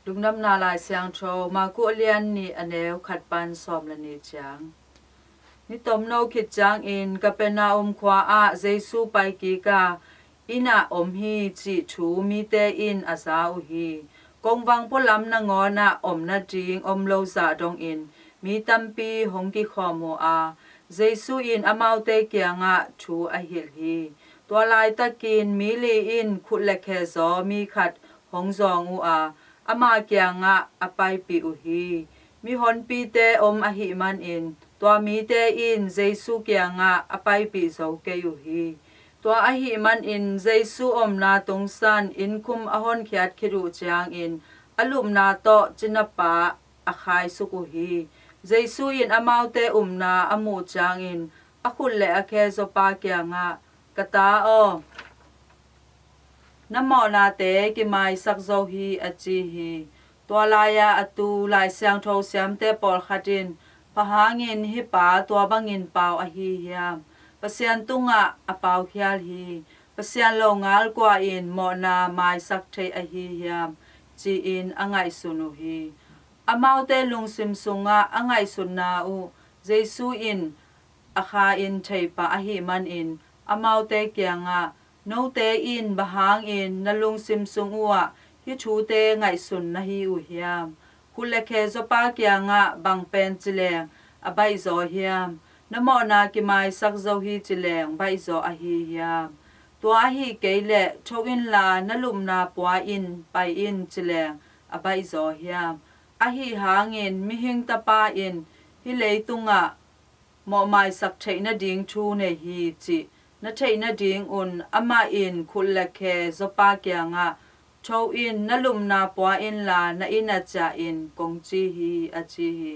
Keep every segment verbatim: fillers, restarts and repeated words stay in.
Lungdamna Lai Siangtho, Marku a lian nih, a neu khat pan sawm le nih ciang. Ni tomno khit ciangin Kapernaum khua ah Jesu pai kik a, inn ah om hi cih thu mite in a za uh hi. Kongvang pualam nangawn ah omna ding om lo zah dongin mi tampi hong kikhawm uh a, Jesu in amaute kiangah thu a hilh hi. Tua laitakin mi li in khut le khe zaw mi khat hong zawng uh a, ama kiangah a paipih uh hi. Mihonpite om ahih manin tua mite in Jesu kiangah a paipih zo kei uh hi. Tua ahih manin Jesu omna tungsan innkhum a honkhiat khit uh ciangin a lupna tawh cinapa a khaisuk uh hi. Jesu in amaute upna a muh ciangin a khut le a khe zawpa kiangah, "Ka ta aw, na mawhnate kimaisak zo hi," a ci hi. Tua lai-a a tu Lai Siangtho siamte pawlkhat in, "Bang hangin hih pa tua bangin pau ahi hiam? Pasian tungah a paukhial hi. Pasian longal kua in mawhna maisak thei ahi hiam?" ci-in a ngaihsun uh hi. Amaute lungsim sungah a ngaihsutna uh Jesu in a kha in thei pah ahih manin amaute kiangah, "Note in bang hangin na lungsim sung uhah hih thute ngaihsun na hi uh hiam? Khut le khe zawpa kiangah bang pen ci leng a baihzaw hiam? Na mawhna kimaisak zo hi ci leng baihzaw ahi hiam? Tua ahi kei leh tho inla na lupna pua in pai in ci leng a baihzaw hiam? Ahi hangin Mihing Tapa in hih leitungah mawhmaisak theih nading thu nei hi cih na theih nadingun amah in khut le khe zawpa kiangah, 'Tho in, na lupna pua inla na inn ah ciah in,' kong ci hi," a ci hi.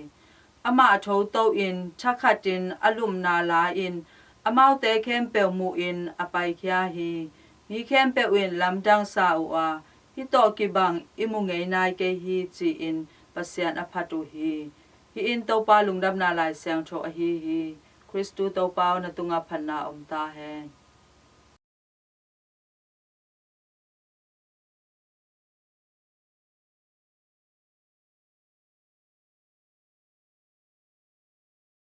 Amah a thoto in thakhatin a lupna la-in amaute khempeuh muhin a paikhia hi. Mi khempeuh in lamdang sa uh a, "Hih tawh kibang i mu ngei nai kei hi," ci-in Pasian a phat uh hi. Hih in Topa Lungdamna Lai Siangtho ahi hi. Khristu Topa aw, na tungah phatna om ta hen.